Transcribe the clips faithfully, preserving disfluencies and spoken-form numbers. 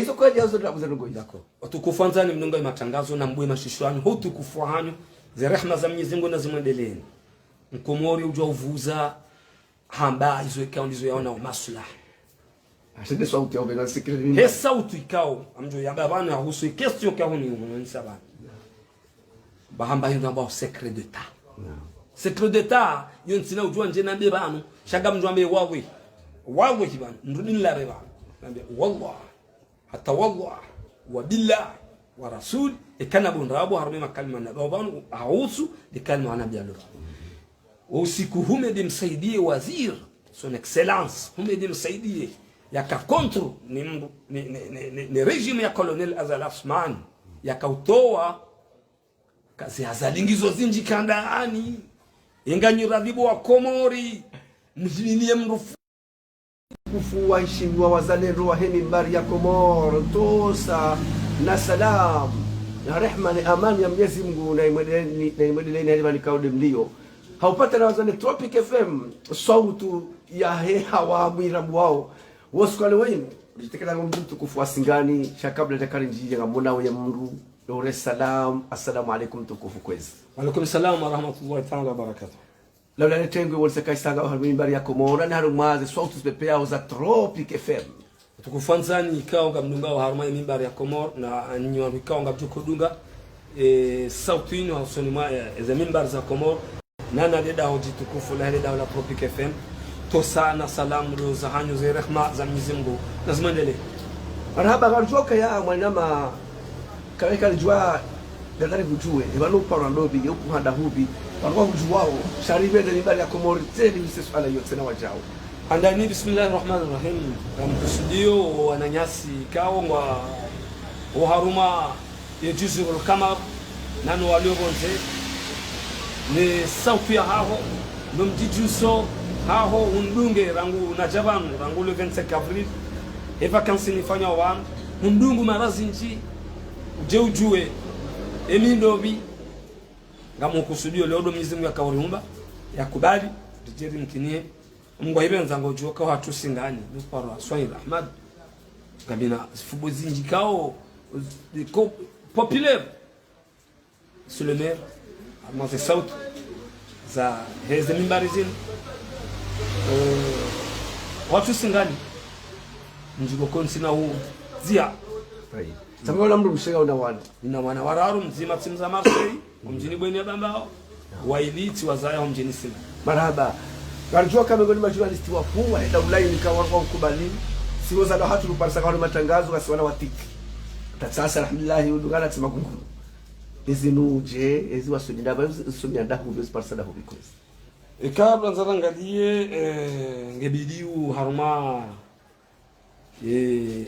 Izo kweli yazo ndabuza ndrongo izo. D'accord. Watukufu wandzani mdungao matangazo na mbwe mashishwani, ho utukufu hanyu, ze rehma za Mwenyezi Mungu nazimwendeleeni. Mkomori udjuwa uvuza, hamba izo ikao ndizo yaona umaslaha. Ashinde sauti ya uvena sikiri nini? He sauti ikao, amdjo yamba pvanu yahusu i question ikao ni unonisa pvanu. Bahamba hindru ambao secret d'État. Secret d'État, yo ntsina udjuwa ndje nambe pvanu, sha ngamdjo ambe wawe. Wawe hi pvanu, ndrudi nilare pvanu. Nambe, wallah, hata wallah, wa billah, wa rasul, ekana bo ndrabo harumwa makalima na pvanu, yahusu, de kalima wa nabi alo. Usiku hume de msaidie waziri, son excellence, hume de msaidie, yaka contre, ni mbu, ni, ni, ni, ni, ni régime ya Colonel Azali Assoumani, yaka utowa, kazi Azali ngizo zindji kandani, inga nyi radhibu wa Komori, mdjiniye mrufu. Kufu waheshimiwa wazalendo wahe mimbari ya Komori, ntosa na salam, na rehma ni amani ya Mwenyezi Mungu, na imwendeleeni, na imwendeleeni hali pvani kao de mlio. Haupata na wazane Tropic F M, sautu yahe hawa mwirabu wao. Wo usiku wa leo wenu, nidjitekela ngo mdru mtukufu wa Singani, sha kabla djakari ndjidje ngamwona uye mdru, Dar es Salaam, assalamu alaikum mtukufu kwezi. Wa alaikum salam wa rahmatullahi ta'ala wa barakatuh. Laula ne tengwe wontsi kaisanga harumwa mimbari ya Komori, na harumwa ze sautu zipvepveyao za Tropic F M. Watukufu wandzani ikao ngamdungao harumwa ye mimbari ya Komori, na nyinyi wanu ikao ngamdjo udunga, e, sauti inu hosoni mwa, e, ze mimbari za Komori. Nana le daho djitukufu, la le daho la Tropic F M. Ntosa na salam ndo zahanyu ze rehma za Mwenyezi Mungu. Nazimwendeleeni. Marahaba, ngaridjo kaya mwanama, kawe karidjuwa, gadari hudjuwe, epvanu uparo ndopvi, ye uku handa hupvi, paro hudjuwao, sha ripvende mimbari ya Komori, tseli mise suala iyo tsena wadjao. Handani, bismillahi rahmani rahim. Ngamkusudio wananyasi ikao ngwa, wo harumwa ye Juzur al Kamar, nano walio pvondze, ne sauti yahaho, no mdjidjuso haho, undunge rangu nadja pvanu, rangu le vingt-cinq avril, e vacances nifanyao pvanu, undungu mara zindji, udje udjuwe, emi ndopvi, ngamkusudio leo ndo Mwenyezi Mungu yakauriumba, yakubali, ridje rimkiniye, Mungu ahipvendza ngodjo ka hatru Singani, nuparo Swahili Ahmad. Ngamina zifubu zindji ikao, zi-, ko-, populaire. Monsieur le maire, harumwa ze sauti, zaheze mimbari zinu. Eh, hatru Singani. Ndjiko konsi na u, zia. Ayi. Samba wala mdru mshe nga una wana. Nina wana wararu, mdzima tsi mdza Marseille, ho mdjini Bweni ya Bambao, waili tsi wazaya ho mdjini Sina. Marahaba. Ngaridjuwa ka mengoni mwa journaliste wakuu, wahenda ulaini ka wanu wa ukubali. Siwo zalo hatru luparisa ka wanu matangazo, ngasi wana watiti. Tatsasa, alhamdulillahi, udungana tsi magunguru. Ezi nudje, ezi wasudi ndapvi, ezi sumi ya ndahu, ezi parisa ndahu bikozi. Eka, pvandza rangaliye, eh, ngebidi u harumwa Eh,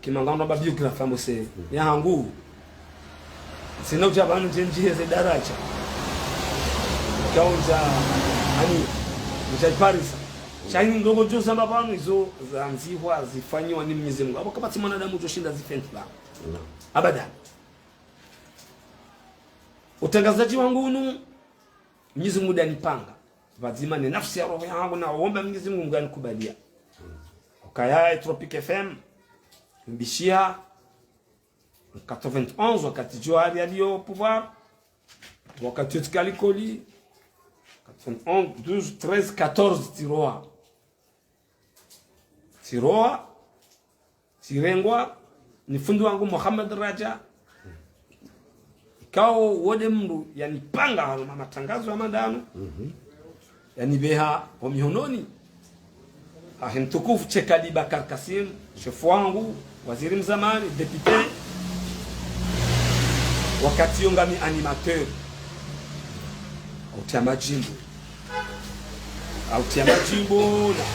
kima ngamba biographie amose yahangu. Tsina udja pvanu ndje ndjiheze daraja. Ikao ndja, ani, ndja iparisa. Sha ini ndrongoo djo zamba pvanu izo zandzihwa zifanyiwa ni Mwenyezi Mungu. Apvo kapvatsi mwanadamu djo shinda zifanye pvanu. Abadan. Utrangazadji wangu unu, Mwenyezi Mungu nde anipanga. Pvadzima ne nafsi ya roho yahangu na uomba Mwenyezi Mungu, Mungu anikubalia. Ukaya Tropic F M, mbishiha, quatre-vingt-onze, wakati Djohar yaliyo pouvoir, wakati yo tsi kalikoli, quatre-vingt-onze, douze, treize, quatorze, tsiroha. Tsiroha, tsirengwa ni fundi wangu Mohamed Raja. Ikao wo nde mdru yanipanga harumwa matangazo ya mandano. Yanipveha ho mihononi hahe mtukufu Sheikh Ali Bakar Kassim, shefu wangu, waziri mzamani, député. Wakati yo ngami animateur. Autia madjimbo. Autia madjimbo na,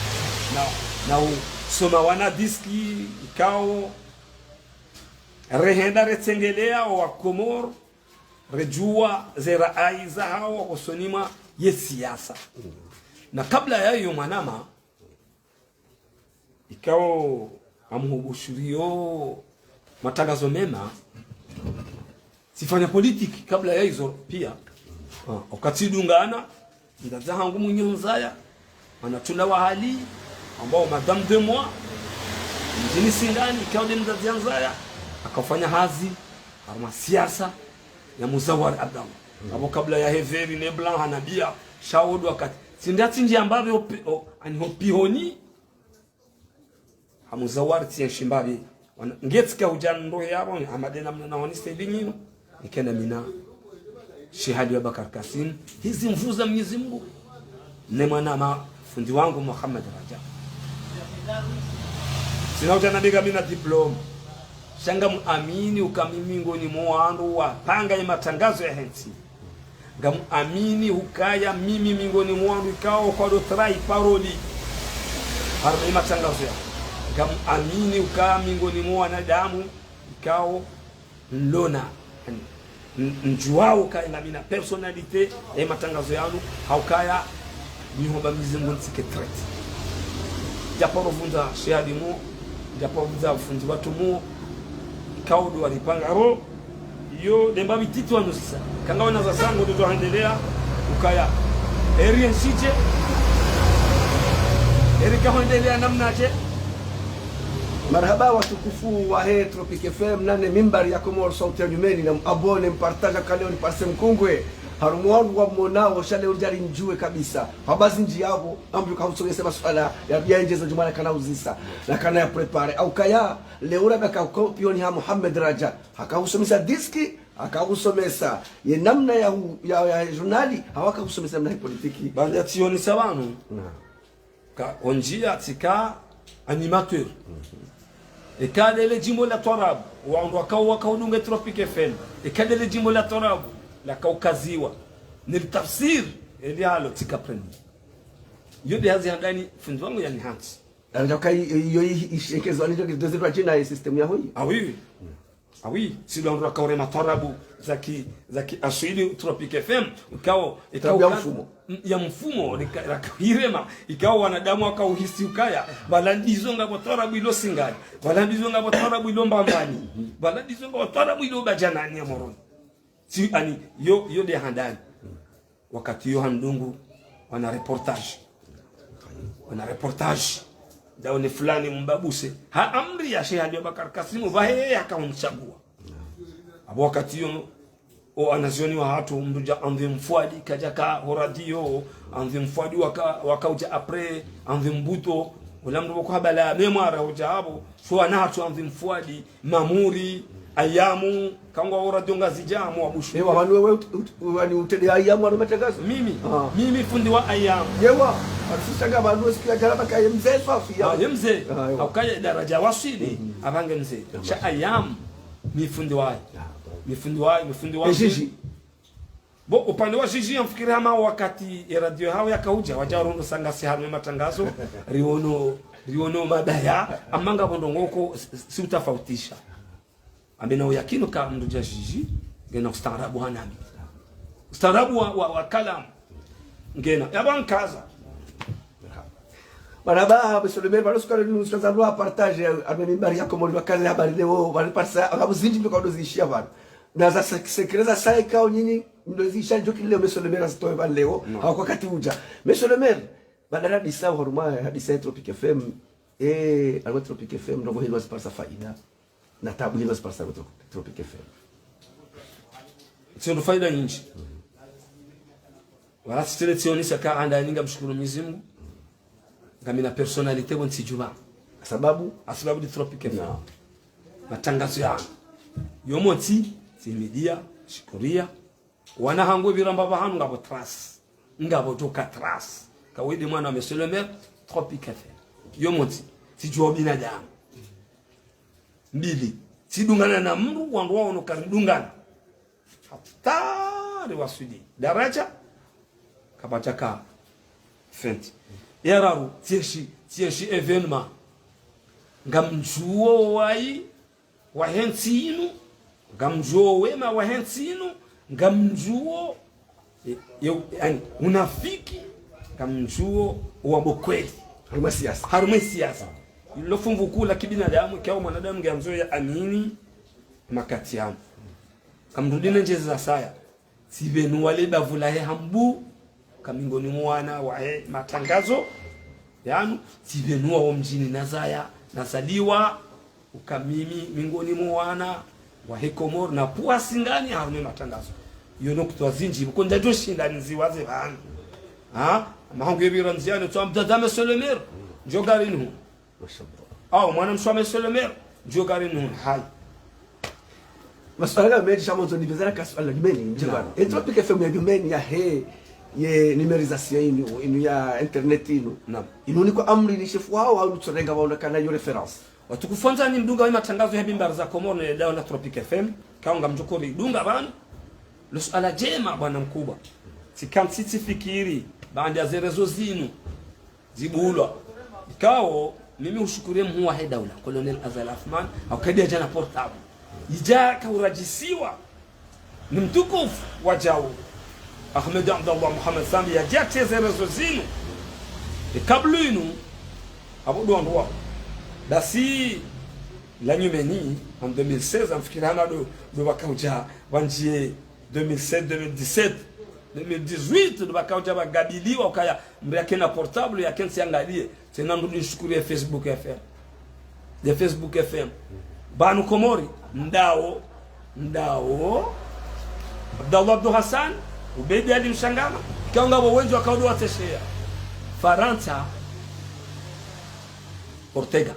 na, na usoma wana diski ikao rehenda retsengelea wa Komori, redjuwa ze rayi zahao hosoni mwa ye siasa. Na kabla ya iyo mwanama, ikao ngamhubushuriyo matangazo mema, tsifanya politique kabla ya izo pia. Ah, wakati dungana, ndadza hangu mwinyi hundzaya, mana tula wa hali, ambao madame de moi, Mdjini Singani, ikao nde mdzadze ya ndzaya, haka ufanya hazi harumwa siasa ya Muzawar Abdallah. Apvo kabla ya heveri ne blanc hanambia, sha wo ndo wakati. Tsi nda tsi ndji ambapvi opi-, o, ani ho pihoni, ha Muzawar tsi enshi mbapvi. Wana, nge tsika udja ndo yapvo, hama nde namna na wanisa ili nyino. Nikaenda mina Sheikh Ali Abubakar Kasim, hizi nvu za Mwenyezi Mungu. Ne mwanama fundi wangu Muhammad Rajab. Tsina udja nambe ka mina diplôme. Sha ngamuamini uka mimi ngoni mwa wandru wapanga ye matrangazo yahe ntsi. Ngamuamini ukaya mimi mingoni mwa wandru ikao kwado trahi paroli. Harumwa ye matrangazo ya. Ngamuamini ukaya mingoni mwa wanadamu ikao nlona, n-, n-, ndjuwao ukaya ngamina personnalité ye matrangazo yanu, ha ukaya nihomba Mwenyezi Mungu ntsike traître. Ndjaparo vundza Sheikh Ali mo, ndjaparo vundza fundi watru mo, ikao ndo waripanga ro, iyo nde mbapvi titi wanuzisa. Kanga wana za sango ndo twahendelea, ukaya. Heri enshidje, heri kahendelea namnadje. Marahaba watukufu wahe Tropic F M, nane mimbari ya Komoro sauti ya nyumeni, na m'abonné, m'partagé, kaleo ni parse mkungwe. Harumwa wandru wa monao, sha leo ndjari ndjuwe kabisa. Haba zindji yapvo, ambi uka husogese masuala ya, ya ndjeza djumana kana uzisa, na kana ya préparé. Au kaya, leo urabaka uko pihoni ha Mohamed Raja. Haka husomesa diski, haka husomesa ye namna ya hu-, ya, ya journali, hau haka husomesa namna ya politiki. Banda tsioni sa pvanu. Na. Ka, ondjia tsika animateur. Eka ndele djimbo la twarabu, wandru wakao, wakao dunga Tropic F M. Eka ndele djimbo la twarabu, laka ukaziwa. Nilitafsiri, eli halo tsika premier. Iyo nde hazi handani, fundi wangu yanihantsi. Anadja uka i-, iyo i-, ishekezo, anidjo ki doze twa china ye système ya hoyi. Ah oui, oui. Ah oui, si ndo wandru wakao rema twarabu za ki, za ki aswili Tropic F M, ikao, ikao Twarabu ya ka-, mfumo. M-, ya mfumo, lika-, laka irema, ikao wanadamu waka uhisi ukaya, pvala ndizo ngapvo twarabu ilo Singani, pvala ndizo ngapvo twarabu ilo Mbambani, pvala ndizo ngapvo twarabu ilo Badjanani ya Moroni. Si, ani, yo, yo nde handani. Wakati yo handungu, wana reportage. Wana reportage. Ndaone fulani mbabuse. Ha amri ya Sheikh Ali Abubakar Kasimu, pvahe yeye haka umtsagua. Apvo wakati yo, o wanazioni wahatru, mndru dja Andhi Mfwadi, kadja ka ho radio, Andhi Mfwadi waka, waka udja après, Andhi Mbuto, ula mndru pvoko habala, mémoire udja apvo, so wana hatru Andhi Mfwadi, Mamuri, Ayamu, kangwa ho radio Ngazidja, Amu Abushu. Ewa, pvanu wewe ut-, ut-, wani utrende Ayamu harumwa matrangazo? Mimi, Ah. mimi fundi wa Ayamu. Ewa, atusishanga pvanu siku ya djana paka ye mze swafi ya. Ah, ye mze. Ah, ewa. Hauka ye daraja waswili, Mhm. apvange mze. Ewa. Sha Ayamu, mi fundi waye. Ah, Mi fundi waye, mi fundi waye. E Jiji? Bo, upande wa Jiji, yamfikiri hama wakati ye radio hao yaka udja, wadja rondo sanga si harumwa matrangazo, riono, riono mabaya, ama ngapvo ndrongoo ko, si, si utafautisha. Ambe na uyakini ka mndru dja Jiji, ngena ustaarabu hanami. Ustaarabu wa, wa, wa kalamu. Ngena, yapvo nkaza. Marahaba, monsieur le maire, pvanu suka linu, suka za lwa partage, harumwa mimbari ya Komori, wakaze habari leo, pvanu parisa, apvo zindji mbi kwa ndo zishia pvanu. Na za sek-, secret za saya ikao nyinyi, ndo zisha ndjo ki leo, monsieur le maire, azitowe pvanu leo, Non. hau kwa wakati udja. Monsieur le maire, badala hadisa, harumwa hadisa ya Tropic F M, eh, harumwa Tropic F M, ndrongoo hindru waziparisa faida. Na tabu hindru waziparisa Tro-, Tropic F M. Tsio ndo faida nyindji. Wala tsitele tsionisa ka handani ngamshukuru Mwenyezi Mungu. Ngamina personnalité pvo ntsi djuma. Sababu? Hasababu ndi Tropic F M. Non. Matrangazo ya. Yo mo ntsi, tsi media, shikuria. Wana hangu pvira mbapvi hanu ngapvo trace. Ngapvo toka trace. Ka wewe nde mwana wa monsieur le maire, Tropic F M. Yo mo ntsi, tsi djuwa binadamu. Mbili, tsidungana na mndru, wandru waono karidungana. Hata riwaswili daraja, kapvatsi ka fenti. Ya raru, tsienshi, tsienshi événement. Ngamdjuo wayi, wahe ntsi inu, ngamdjuo wema wahe ntsi inu, ngamdjuo, e, e, yani, unafiki, ngamdjuo wa bo kweli. Harumwa siasa. Harumwa siasa. Ilo fumvu kuu la kibinadamu, ikao mwanadamu ngeandzo ya amini makati yanu. Ngamrudi ne ndjeza saya. Tsipvenuwa le bavu lahe hambu, ka mingoni mwa wana wahe matrangazo yanu, tsipvenuwa wo mdjini nazaya, Nazaliwa uka mimi mingoni mwa wana wahe Komori na pvwa singani harumwa matrangazo. Iyo nukutwa zindji, buko ndjadjo shinda niziwaze pvanu. Ha? Mahangu yepvira ndziani, twa mdzadze wa monsieur le maire, ndjo gari nuhu. Mashallah. Au mwana mshe wa monsieur le maire, ndjo gari nuhu. Hayi. Masuala mendji sha mwandzo nipveze raka suala limeni, ndje bwana. Naam. E Tropic F M ya nyumeni yahe, ye numérisation inu, inu ya internet inu. Naam. Inu niko amri ni shefu wao, au nitsorenga wao nakana yo référence. Watukufu wandzani mdungao ye matrangazo ya mimbari za Komori ne daula Tropic F M, kaunga mdjokori dunga pvanu. Lo suala djema bwana mkubwa. Tsikantsi tsifikiri, baanda ya ze réseaux zinu zibulwa. Ikao, mimi ushukuru mhuu wahe daula, Colonel Azali Assoumani, hauka ndiye yadja na portable. Idja kaurajisiwa ni mtukufu wa djau, Ahmed Abdallah Mohamed Sambi, yadja teze réseaux zinu. E kabla inu, apvo ndo wandru wao. Basi, la nyumeni, en deux mille seize, amfikiri hama ndo, ndo wakaudja, wandjie deux mille sept, deux mille dix-sept, deux mille dix-huit, ndo wakaudja wagabiliwa, ukaya, mbe yakena portable, yakentsi yangalie, tsena ndo nishukuru ye Facebook F M. Ye Facebook F M. Pvanu Komori, ndao, ndao, Abdallah Abdou Hassan, Obeid Ali Mshangama, kaunga pvo wendji wakaodo watsesheya. Farantsa, Ortega.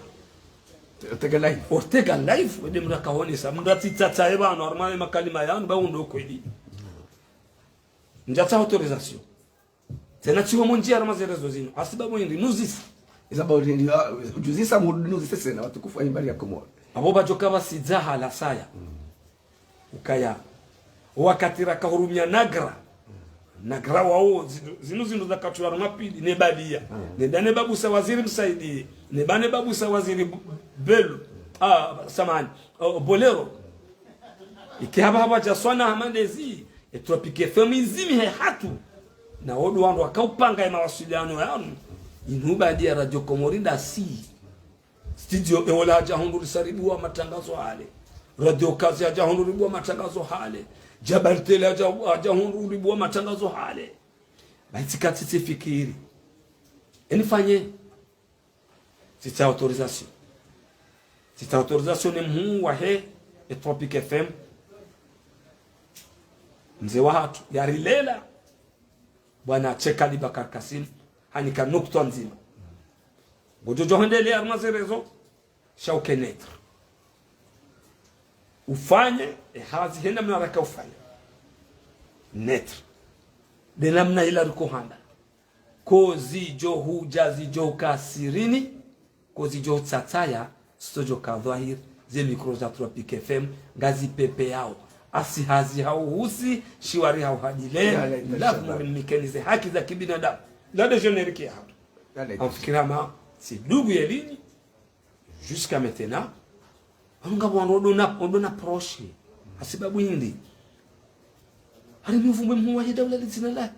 Ortega Live. Ortega Live, wende mndru akahonesa, mndru atsitsatsaye pvanu, harumwa ye makalima yanu, ba undo kweli. Ndjatsaha autorisation. Tsena tsiho mondjia harumwa ze réseaux zinu. Hasibabu hindri, nuzisa. Isababu hindri, ah, udjuzisa mu-, nuzisa tsena, watukufu wa mimbari ya Komori. Apvo pvadjoka pvasidza hala saya. Ukaya. Wakati raka hurumia Nagra. Nagra wao, zinu, zinu zindru za katru harumwa pili, ne balia. Nenda ne babusa waziri Msaidie. Ne ba ne babusa waziri Bu-, Belo. Ah, samahani. Oh, Bolero. Ike hapva hapvadja swana hama ndezi. E Tropic F M izimi he hatru. Na odo wandru wakaupanga ye mawasiliano yanu. Inu badia Radio Komori ndasi. Studio Eola hadja hundru risaribuwa matrangazo hale. Radio Kazi hadja hundru ribuwa matrangazo hale. Jabal Tele hadja, hadja hundru ribuwa matrangazo hale. Ba itsikantsi tsifikiri. Enifanye. Tsitsaha autorisation. Tsitsaha autorisation ne mhuu wahe e Tropic F M. Mze wahatru, yarilela. Bwana Chekali Bakar Kassim, hanika nukutwa ndzima. Ngodjo djo hwendelea harumwa ze réseaux, sha uke neutre. Ufanye, e hazi, he namna raka ufanya. Neutre. Nde namna ila riko handa. Ko zidjo hudja zidjo ka sirini, ko zidjo tsatsaya, zitsodjo ka dhwahiri, ze micro za Tropic F M, ngazi pepe yao. Asi hazi hau husi, shiwari hau hadile, ya, ya, ya, lafu ya, mumikeni ze haki za kibinadamu. La de générique ya hatu. Ya, ya, ya. Amfikira ma, si dugu ye lini, jusqu'à maintenant, anu ngapvo wandru odo na, odo na proche. Hasibabu hindri. Hari miuvu mwe mhuu wahe daula litsina la.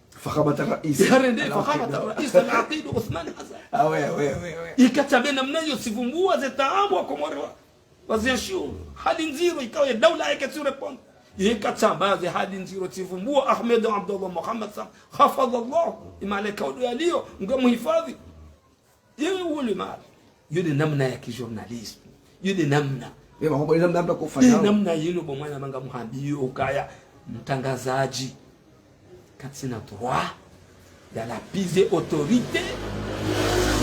Fakhamat al-rais. Harende, al-aqid. Fakhamat al-rais al-aqid Othman Azali. Ah, ouais, ouais, ouais, ouais. Ikatsamba namna iyo tsivumbua ze taabu wa Komori wa, wazienshio. Hali ndziro ikao ye daula yeke tsi répondre. Ikatsamba ze hali ndziro tsivumbua Ahmed Abdallah Mohamed Sambi. Hafadhallah. Imalaika odo yalio. Mngu muhifadhi. Ye wole mali. Yo nde namna ya kijournalisme. Yo nde namna. Ye, mahombo, ye namna mba kufanya. Ye namna yinu bo mwana manga muhambi yo ukaya mtrangazadji. Katsina droit ya lapize autorité.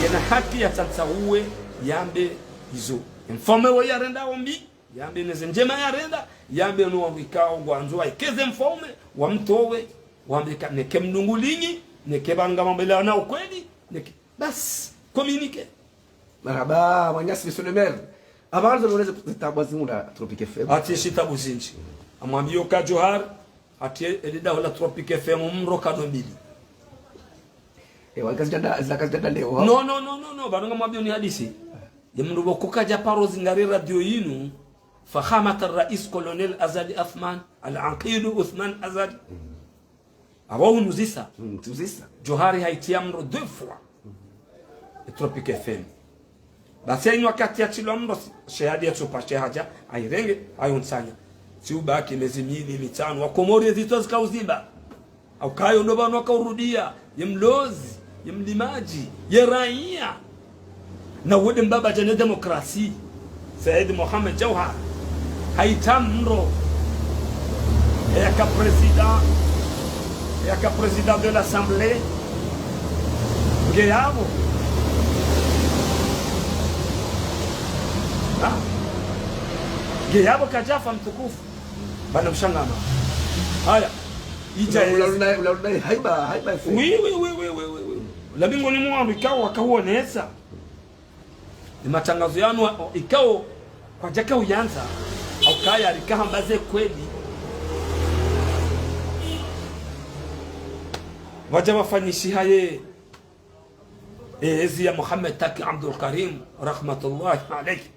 Yena haki ya tsantsauwe yambe izo. Mfaume wo yarenda ombi. Yambe neze ndjema yarenda. Yambe no wandru ikao ngwandzo waikeze mfaume. Wamtowe. Wambe ka neke mdungu linyi. Neke banga mambele na ukweli. Neke Basi, communiqué. Marahaba, mwananyasi, monsieur le maire. Apvanu zo noneze zitabu zinu nda Tropic F M. Hati shitabu zindji. Amwambiyo ka Djohar, hati elida hola Tropic F M mro kado mbili. Ewa, kazidjanda, zila kazidjanda leo, ha? No, no, no, no, no, pvanu ngamwambiyo ni hadisi. Ye mndru pvoko kadja paro zingari radio yinu, Fakhamat al-Rais Colonel Azali Athman, al-Aqid Othman Azali. Apvo hunuzisa. Mm, tuzisa. Djohar haitiya mro deux fois. E Tropic F M. Basi inu wakati yatsilwa mro si-, shehadi ya tsupa shehadja, airenge, ayontsanya. Tsiubaki mezi mili, mitsanu, wa Komori zitso zikauzimba. Aukayo ndo pvanu wakaurudia, ye mlozi, ye mlimadji, ye raiya. Na wo nde mbaba djana démocratie, Said Mohamed Djauhar. Haitsa mndro, yaka président, yaka président de l'Assemblée. Nge yapvo. Ha? Nge yapvo kadjafa mtukufu. Bana mshangama. Haya. Idja ula, ula, ula, ula, haiba, haiba ife. Oui, oui, oui. Labingo ni mwa ikao wakawonesa ni matangazo yanu wa-, ikao kwadjaka uyandza, au kaya rika hamba ze kweli. Wadja wafanyishiha ye, e, ezi ya Mohamed Taki Abdul Karim, rahmatullahi alayhi.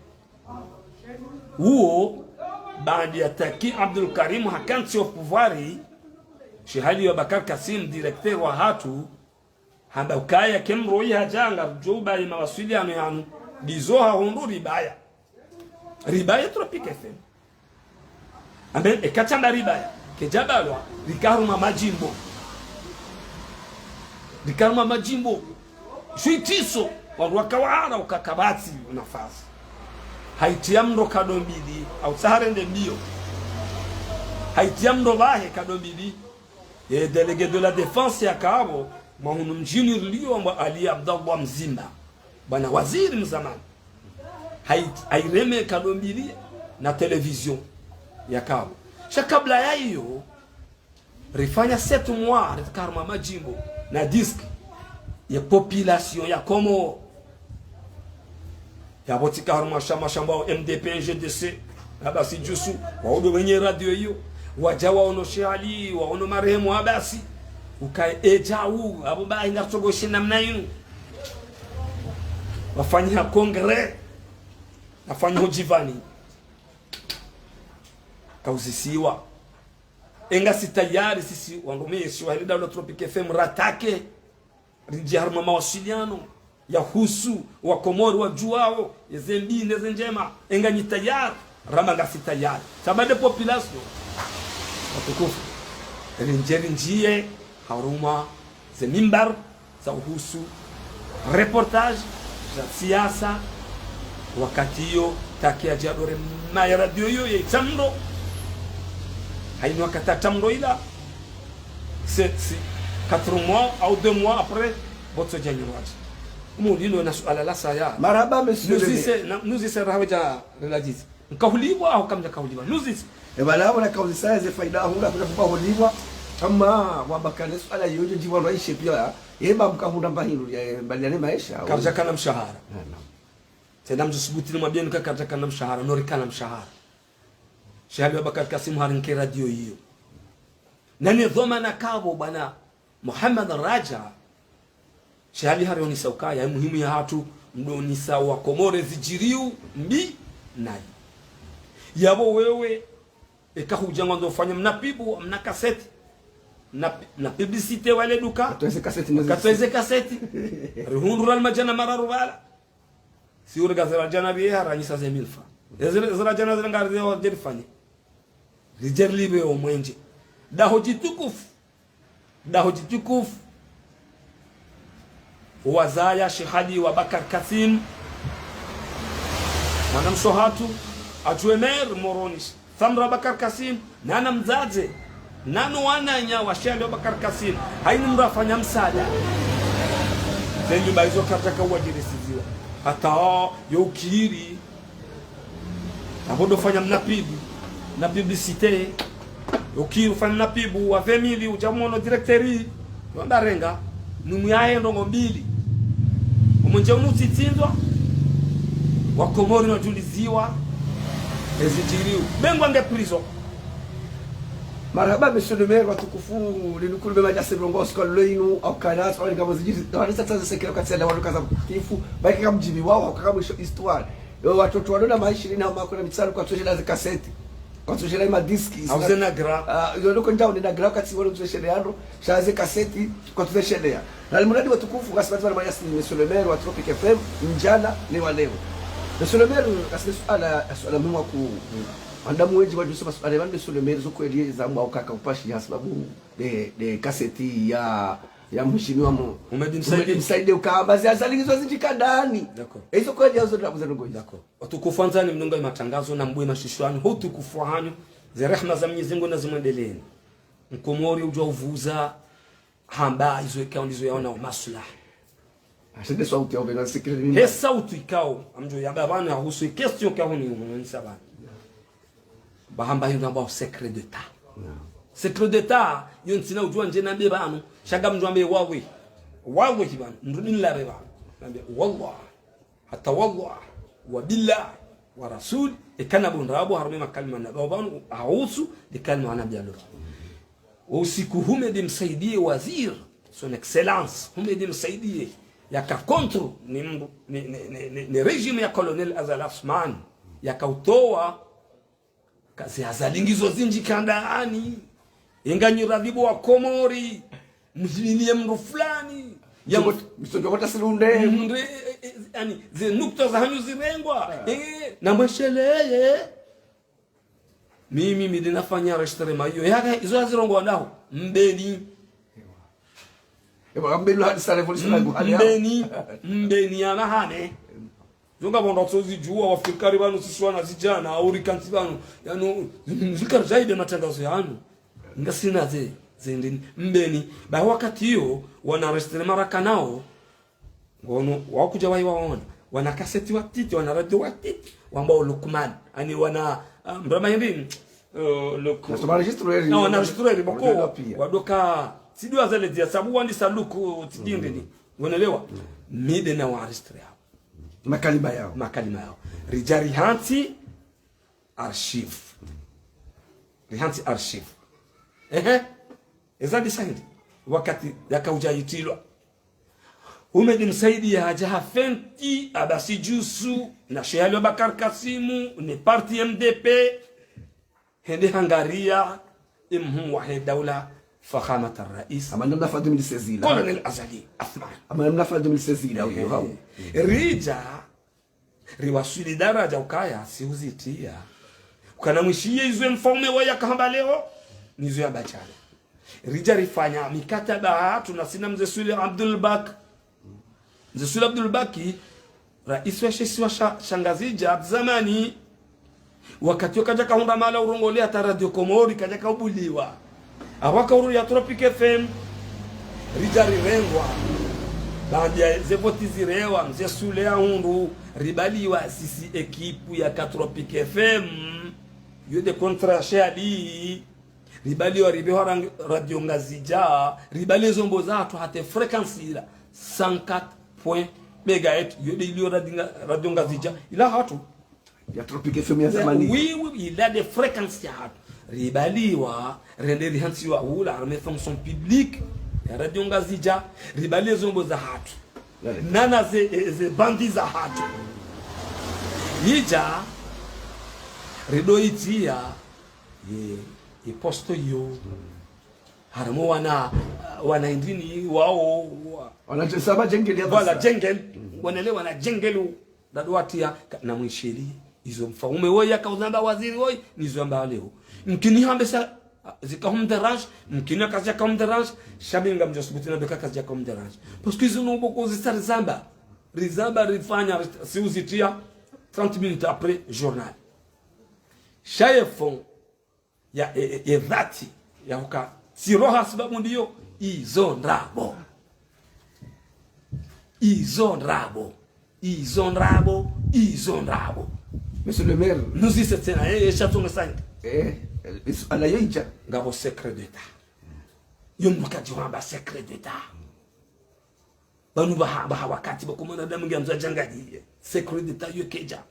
Uwo, baanda ya Taki Abdul Karim hakantsi o pouvoir, Sheikh Ali Abubakar Kassim, directeur wahatru, hamba ukaya ke mdru yi hadja ngarudjo ubaye mawasiliano yanu, ndizo hahundru ribaya. Ribaya Tropic F M. Ambe, eka tsamba ribaya, kedjabalwa, rika harumwa madjimbo. Rika harumwa madjimbo. Shwitiso, wandru waka wahara ukakabatsi nafasi. Haitria mndro kado mbili, au tsaha rende mbio. Haitria mndro bahe kado mbili. E délégué de la défense yaka apvo, mwa hunu mdjini rilio mbwa Ali Abdallah Mzimba. Bwana waziri mzamani. Hai-, haireme kado mbili na télévision yaka apvo. Sha kabla ya iyo, rifanya sept mois, rika harumwa madjimbo, na disque, ye population ya Komoro. Yapvo tsika harumwa shama shambwao M D P N G D C, Abasi Djusu, wao ndo wenye radio iyo, wadja waono Sheikh Ali, waono marehemu Abasi, ukaye edja u, apvo bahi ngarutsogoshi namna inu. Wafanyiha congrès, wafanyiha udjivani. Kauzisiwa. Engasi tayari sisi, wandru mwe yesiwa, heli daula Tropic F M ratake. Ridje harumwa mawasiliano yahusu Wakomori wadjuwao, yeze mbi neze ndjema, enganyi tayari, ramba ngasi tayari. Tsamba nde population. Watukufu. Ridje ridjiye harumwa ze mimbar za uhusu reportage za siasa, wakati iyo Taki yadja dore maya radio iyo ye tsamro. Hainu wakati tsamro ila, c'est, c'est quatre mois au deux mois après, botso dja nyirwadji. Umu lilo na suala la saya. Marhaba, monsieur le maire. Nuzise, na, nuzise rawe dja relajizi. Nkahulibwa au kamdja kahulibwa? Nuzise. Eba, la, wala kauzisa ze faida, ahula, kuna kuka hulibwa. Ama, wabakane suala iyo, djibu wa ishe pia. Eba, mkahunda mba hindru, ya, mbali ya ne maesha. Karidja kana mshahara. Na, na. Tsena mdjo subuti ni mwambieni ka karidja kana mshahara, no rikana mshahara. Sheikh Ali Abubakar Kassim hari nke radio iyo. Nani dhwamana kabo bwana Mohamed Radja. Sheikh Ali hari onisa ukaya, muhimu yahatru, mdo onisa Wakomori zidjiriyo mbi nayi. Yapvo wewe, eka hudja ngwandzo ufanya mna pibu, mna kaseti, na, na publicité wale duka. Katweze kaseti, katweze kaseti. Rihundru ra almadjana mararu pvala. Si urega zira djana biye haranyisa ze mille francs. Ezira, zira djana zira ngari zeo djerifanye. Ridjerilibe omwenje. Daho djitukufu. Daho djitukufu. Wazaya Sheikh Ali Abubakar Kassim. Mwana mshe hatru. Adjoint maire Moroni. Samra Abubakar Kassim, nana mdzadze, nanu wananya wa Sheikh Ali Abubakar Kassim, haini mdru afanya msaada. Ze nyumba izo karidjaka uwadjirisiziwa. Hata yo ukiri, apvo ndo fanya mna pibu, na publicité, yo ukiri ufanya mna pibu, wa vingt mille, udja mwono directeur, yo ndarenga, numu yahe ndrongo mbili. Omwenje unu utsitsindzwa, Wakomori wadjuliziwa, ezidjiriyo. Bengwa nge prison. Marhaba, monsieur le maire, watukufu, linu kulu be madjase mrongo, osika lelo inu, au kana, au ngapvo zidjiri, au nisa tsaze sekero katsenda, wanu kaza mkukifu, baike kamdjibi wao, au kaka mwisho histoire. Yo, watoto walo na maishirini na makumi mitsanu kwatsoshelea ze kaseti. Kwatsoshelea ma disques. Au ze nagra. Ah, yo loko ndjao ni nagra wakati walo mtsoshelea yando. Sha ze kaseti, kwatsoshelea. Na alimuradi watukufu, ngasi pvadzima na mwananyasi, monsieur le maire wa Tropic F M, mdjana, ni wa leo. Monsieur le maire, ngasi suala, suala muhimu wa ku, wanadamu wendji wadjuse masuala, monsieur le maire, zo kweli za mwa ukaka upashi ya sababu de, de kaseti ya Ya mheshimiwa mo. Humedi Msaidie. Humedi Msaidie ukamba zi Azali ngizo zindji kandani. D'accord. Ezo kweli yazo ndabuza ndrongo izo. D'accord. Watukufu wandzani mdunga matangazo na mbwe mashishwani. Ho utukufu hanyu. Ze rehma za Mwenyezi Mungu na zimwendeleeni. Mkomori udjua uvuza hamba izo ikao ndizo yaona maslaha. Ashinde sauti yao bena sikiri mimba. He sauti ikao, amdjo yamba pvanu yahusu question ikao ni umunisa pvanu. Bahamba yinu amba secret d'État. Secret d'État, yo ntsina udjua ndje nambe pvanu, sha ngamdjo ambe wawe. Wawe hi pvanu, mrudi nilapve pvanu. Nambe, wallah, hata wallah, wa billah, wa rasul, ekana bondrabo harumwa makalima na, pvanu, yahusu, de kalima anabi alo. Usiku Humedi Msaidie waziri, son excellence, Humedi Msaidie, yaka contre, ni mbu, ni, ni, ni, ni, ni régime ya Colonel Azali Assoumani, yaka utowa, kazi Azali ngizo zindji kandani, inga nyi radhibu wa Komori, mzimiliye mdru fulani, ya mdru, msongo kota silunde. Mdru, eh, eh, yani, ze nukta za hanyu zirengwa, eh, na mwesheleye. Mimi, mi de nafanya enregistrement iyo. Yaka, izo yazirongowa ndaho. Mbeni. Ewa, Mbeni hadi sa révolution la Mbeni, Mbeni ya mahane. Zo ngapvo ndro tso zidjua, wafikari pvanu sisi wana zidjana, au rikantsi pvanu. Yanu, zikari zaidi matangazo yanu. Ngasina ze, ze ndeni. Mbeni. Ba wakati iyo, wana enregistrement rakanao, ngono, wakudja wayi waona. Wana kaseti watiti, wana radio watiti, wambao Lukman. Ani wana, ah, mrama hindri, eh, Luk-, na soma enregistreur, na wana enregistreur, boko, wana pia. Wadoka, tsidua zale dia, sabu wandisa Luku, tsidindini. Ngonelewa? Mi de na wa enregistreur yao. Makalima yao. Makalima yao. Ridja rihantsi, archive. Rihantsi archive. Ehe. Eza ndisa hindri. Wakati yaka udja yitilwa. Humedi Msaidie hadja hafenti, Abasi Djusu, na Sheikh Ali Abubakar Kasimu, ne parti M D P, hende hangaria, emhuu wahe daula, Fakhamat al-Rais. Ama namna fa deux mille seize ila. Colonel Azali Assoumani. Ama namna fa deux mille seize ila, uyo hao. Ridja, riwaswili daradja ukaya, si uzitia. Ukana mwishiye izo mfaume waye yakahamba leo, nizo yamba djana. Ridja rifanya mikataba hatru na sina Mze Sule Abdul Bak. Mze Sule Abdul Baki, rais wa shisiwa sha, sha Ngazidja, zamani, wakati yo kadja kahundra mahala urongole hata Radio Komori, kadja kahubuliwa. Awaka uru ya Tropic F M, ridja rirengwa. Baanda ze voti zirewa, Mze Sule ya hundru, ribaliwa sisi ekipu ya ka Tropic F M, yo de kontra Sheikh Ali, ribaliwa ribehwa rang-, Radio Ngazidja, ribali zombo zahatru hata fréquence ila, cent quatre point megahertz, yo de ilio Radio Nga-, Radio Ngazidja, ila hatru. Ya Tropic F M ya zamani. Oui, oui, ila de fréquence ya hatru. Ribaliwa, rende rihantsiwa hula, harumwa fonction publique, ya Radio Ngazidja, ribali zombo zahatru. Yale. Nana ze, e, ze bandi zahatru. Yidja, rido itia, ye, ye poste yo. Harumwa wana, wana indrini wao, wa-, wana je-, saba djengeli ya voilà, basa. Djengeli. Wanele wana djengeli. Dadu watia, ka-, na mwisheli. Izo mfaume woyi yaka uzamba waziri woyi, nizo yamba leo. Mkini hambe sa, zika humderange, mkini kazidja ka humderange, sha mi ngamdjo subuti nambe ka kazidja ka humderange. Parce que izo no boko zisa rizamba. Rizamba rifanya, si uzitia, trente minutes après, journal. Sha ye fond, ya, e, e, e dhati, ya huka, tsi roha sababu ndiyo, izo ndrabo. Izo ndrabo. Izo ndrabo. Izo ndrabo. Monsieur le maire. Nuzise tsena, eh, eh, sha tsonga sangi. Eh, is-, ala yo idja. Ngapvo secret d'État. Yo mdru kadji hamba secret d'État. Pvanu pvaha, pvaha wakati pvoko mwanadamu nge amza djangadiye. Secret d'État yo kedja.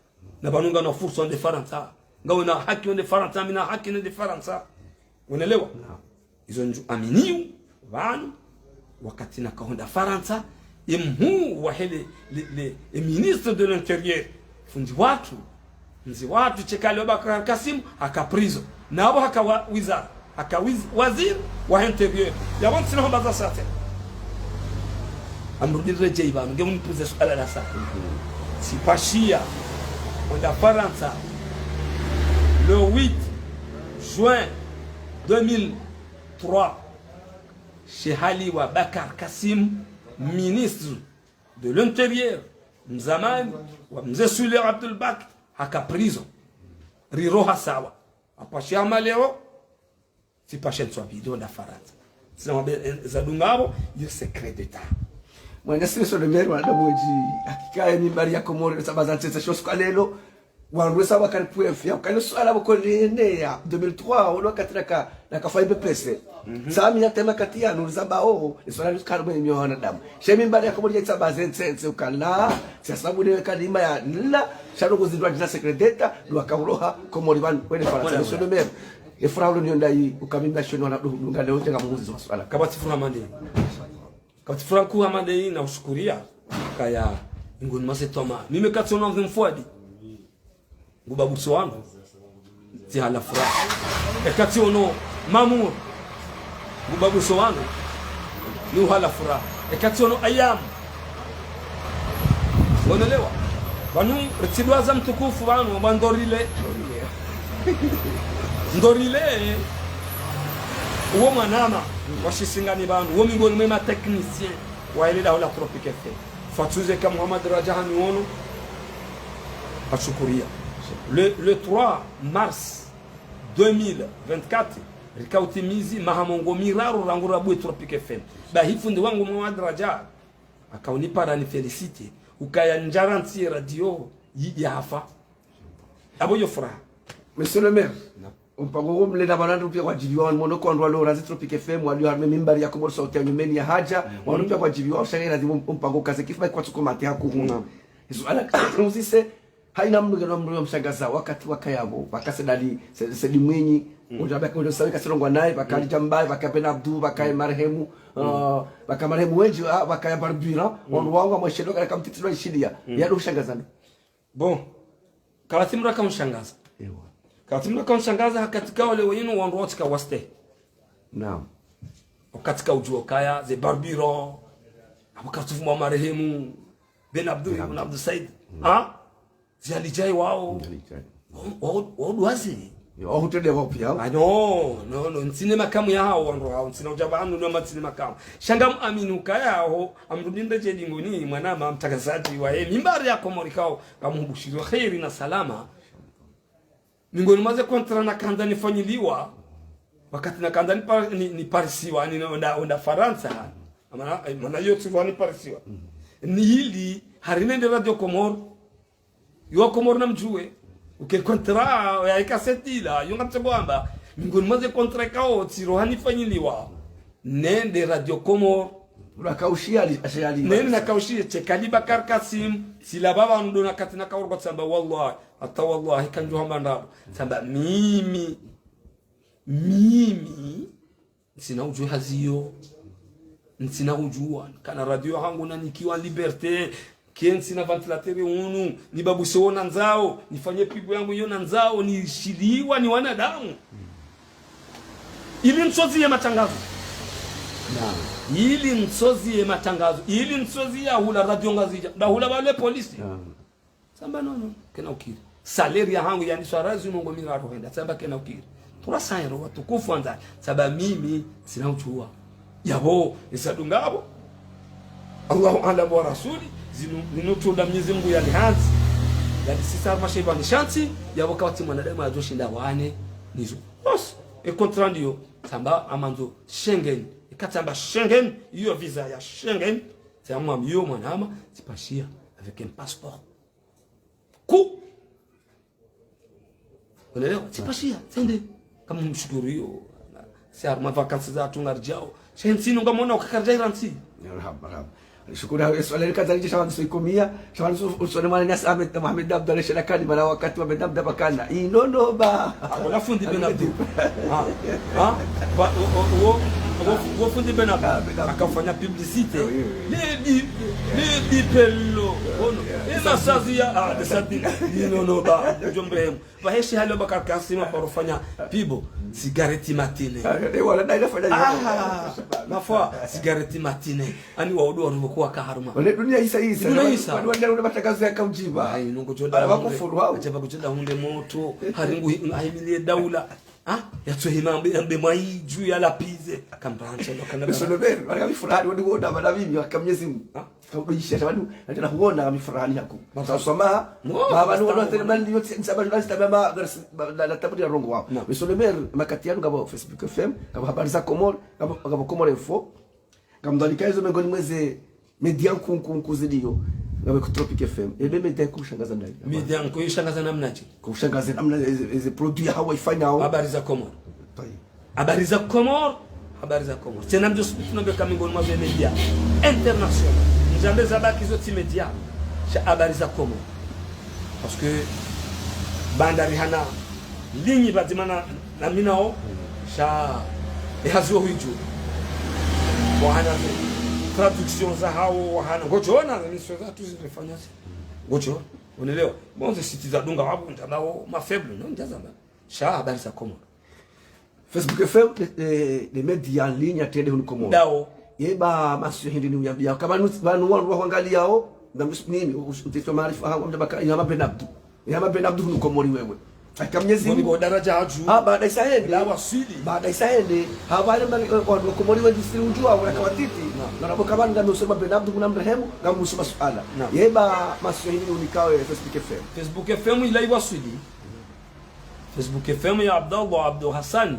Na pvanu ngana fursa wende Farantsa. Ngawena haki wende Farantsa, mi na haki nende Farantsa. Unelewa? Naam. Izo ndjo aminiyo, pvanu, wakati nakahenda Farantsa, emhuu wahe le, le, le, e ministre de l'Intérieur, fundi watru, mze watru Sheikh Ali Abubakar Kasimu, haka prison. Na apvo haka wa-, wizara, haka wiz-, waziri wa intérieur. Yapvo ntsina hamba za sate. Amrudi redjei pvanu, nge munipuze suala la sa. Tsipashia, wenda Farantsa, le huit juin deux mille trois. Shehali wa Bakar Kasim, ministre de l'Intérieur, mzamani wa Mze Sule Abdul Bak, haka prison. Riroha sawa. Apvashe hama leo, tsipvashe ntswa video nda Farantsa. Tsina wabe, eh, zadunga apvo, yo secret d'État. Mwana si Monsieur le maire, wanadamu wendji, hakika ye mimbari ya Komori, ntsaba za ntsetse sho suku wa lelo, wandru wesa wakari preuve, ya ukaya le suala pvoko lienea, deux mille trois, olo wakati naka, naka fanya B P C. Sami ya tema kati ya nuri zamba, oh, le suala lusukari mwenye wanadamu. She mimbari ya Komori ya ntsaba ze ntsetse ukaya, siasa bule kalima ya la, sha ndo kuzindwa djina secret d'État, ndo wakauroha Komori pvanu, wende Farantsa, Monsieur le maire. Ye furaha ulo niyo ndayi, ukamimba shoni wana dunga leo, ntsanga muhuzi zo suala. Kapvatsi furaha mande. Kapvatsi furaha nkuu hama ndeyi na ushukuria, kaya ngoni mwa ze twamaa. Mimi katsi ono Mze Mfwadi, ngu babuso wanu, tsi hala furaha. Ekatsi ono Mamour, ngu babuso wanu, ni uhala furaha. Ekatsi ono Ayam. Ngonelewa. Pvanu, ritsidwaza mtukufu pvanu, pvwa ndorile. Ndorile, uwo mwanama, wa Shisingani pvanu, uwo mingoni mwe ma technicien, wa ele daho la Tropic F M. Fatsuze ka Mohamed Raja hani ono, ashukuria. Le, le trois mars deux mille vingt-quatre, rika utimizi maha mengo miraru rangu rabue Tropic F M. Bahi fundi wangu Mohamed Raja, haka unipara ni féliciter, ukaya ndjara ntsi ye radio, yi, yahafa. Apvo yo furaha. Monsieur le maire, umpango wo mlenda pvanu wandru pia kwadjibiwa, wanu mono kwa wandru walo razi Tropic F M, walio harumwa mimbari ya Komori sauti ya nyumeni ya hadja, wandru pia kwadjibiwa, ushange razi um-, umpango kaze kifu, ba kwatsu komati hakuhu. Izo ala, uzise, haina mndru ngena mndru ya mshangaza, wakati wakaya pvo, pvaka Said Ali, Said, Said Mwinyi, undja pvaka undja sawi kasirongwa naye, pvaka Ali Djambaye, pvaka Ben Abdou, pvaka marehemu, uh, pvaka marehemu wendji, ah, pvaka ya Barbira, wandru wangu wa mweshelo, kala kamtitilo ishilia, ya ndo ushangaza ndo. Bon, kalatsi mndru aka unshangaza. Ewa. Kalatsi mndru aka unshangaza, hakati ka ole wenu wandru wotsika waste. Naam. Wakatsika udjuo kaya, ze Barbiro, apvo katsufu mwa marehemu, Ben Abdou, Ben Ibn Abdou Said. Ha? Zi Ali Djaye wao. Zi Ali Djaye. Wao, wao, wao duwaze. Yo, wao hutende wao pia. Ah, no, no, no, ntsine makamu ya hao wandru hao, ntsina udja pvanu, no, ma ntsine makamu. Sha ngam amini ukaya ho, amrudinde je dingoni, mwanama, mtrangazaji wa, eh, mimbari ya Komori kao, kamuhubushiro kheri na salama. Mingoni mwa ze contrat nakandza nifanyiliwa, wakati nakandza nipa-, ni, niparisiwa, ni, ni, onda, onda Farantsa. Mana, eh, mana yo tsi pvwa niparisiwa. Ni ili, hari nende Radio Comores, yo Comores namdjuwe. Uke contrat, ya ika setila, yo ngamtse kwamba, mingoni mwa ze contrat kao, tsiro hanifanyiliwa. Nende Radio Comores. Ula kaushia ali, ashia ali. Nende nakaushia, shekali Bakar Kasim, sila baba ndo nakati nakaurwa tsamba, wallahi, hata wallahi, kandjo hamba ndrabo. Tsamba, mimi, mimi, ntsina udjuwa hazi yo. Ntsina udjuwa. Kana radio hangu nanikiwa liberté. Ke ntsina ventilateur unu. Ni babu sewo nandzao. Nifanye pigo yangu yo nandzao. Nishiliwa ni wanadamu. Ili ntsozi ye matangazo. Naam. Ili ntsozi ye matangazo. Ili ntsozi ya hula radio Ngazidja. Nda hula wale polisi. Naam. Tsamba no, no, kena ukiri. Salaire ya hangu yandiswa razi mengo miraru hwenda. Tsamba kena ukiri. Trois cents euros watukufu wandzani. Tsamba mimi, ntsina udjuwa. Yapvo, nisa dunga apvo. Allahu a'lam wa rasuli, zinu, zinu tunda Mwenyezi Mungu yalihandzi. Yalisisa harumwa shepvani shantsi, yapvo kawatsi mwanadamu yadjoshinda wane, nizo. Bas, e contrat ndiyo, tsamba amandzo Schengen. Ika tsamba Schengen, iyo visa ya Schengen. Tsamba iyo mwanama, tsipashia, avec un passeport. Ku. Unaelewa? Tsipashia, tsende. Kama mshukuru iyo. Si harumwa vacances za tunga ridjao. Shentsino ngamona ukakaridja irantsi. Marahaba, marahaba. Shukuru ya swala lika zalidja shawani so ikomia. Shawani so, so ne mwana nyasi Ahmed, Mohamed Abdallah Shelakani, mana wakati wa Ahmed Abdallah bakana. Inono ba. Wala fundi Ben Abdou. Ha? Ha? Ba, o, o, o, o, o fundi Ben Abdou. Ah, Ben Abdou. Akafanya publicité. Oui, oui, oui. Lady, Lady Pello. Ono. Ema sazi ya, ah, de sadi. Inono ba. Jombe. Pvaheshi hali Bakar Kasim aparofanya pibo, cigarette matinée. Ah, eh, wala, nda ila fanya. Ah, ma foi, cigarette matinée. Ani waudu waruvo kuwa kaharuma. Wale dunia isa isa. Dunia isa. Wale, wale, wale matangazo ya kaudjiba. Ai, nungu djoda. Wale hunde, wakufuru wao. Adjaba kudjoda hunde moto. Haringu hi-, haimilie daula. Ah, yatsohima yambe, yambe mwaidju ya lapize. Akambansha ndo kana. Monsieur le maire, wala mi furahani, wadi wona, mana mimi, waka Mnyezi Mungu. Ah. Kaudisha, wadi, natena huona, mi furahani yaku. Baba. Saswama, No, baba, basta nuona, bwana. Tena mali, yote, nsaba, ndio, nsaba, ma, ma, la, la, tabudi ya rongo wao. No. Monsieur le maire, makati yanu, ngapvo Facebook F M, ngapvo Habari za Comores, ngapvo, ngapvo Comores Info, ngamdhwalika izo mengoni mweze, media nkuu, nkuu, nkuu ziliyo, ngapvo Tropic F M. Ebe media nkushangaza ndani. Media nkushangaza namnaje? Kushangaza namna eze, eze produit ya hawa ifanyao. Habari za Comores. Tayi. Habari za Comores. Habari za Comores. Tsena mdjo subutu nambe ka mengoni mwa ze media international. Ndjambe zabaki zo tsi media. Sha Habari za Comores. Parce que bandari hana ligne pvadzima na, na mi nao. Sha ehazi wo hwidju. Wahana ze traduction za hawo, wahana. Ngodjona, ze émission za tu zilifanya zi. Ngodjona. Unelewa? Bon, ze site za dunga wabu, ndjamao ma faible, non, ndjazamba. Sha Habari za Comores. Facebook F M, le, le, le media en ligne ya tende hunu Komori. Ndawo. Yeba masiyo hindri ni uyambia. Kama nu, pvanu wandru wa hwangaliyao, na mis-, nini, u-, u-, utitwa maarifa hangu, amdja baka, ya Maben Abdu. Ya Maben Abdu hunu Komori wewe. Aka Mnyezi Mungu. Ngo daraja hadju. Ah, baada isa hende. La waswili. Baada isa hende. Hapvale mba, eh, wandru wa Komori wendji siri udjuwa, wala kawatiti. Naam. Na rabo kama nga nusema Maben Abdu kuna mrehemu, nga musuma suala. Naam. Yeba masiyo hindri unikawe Facebook F M. Facebook F M ila iwaswili. Facebook F M ya Abdallah Abdou Hassane,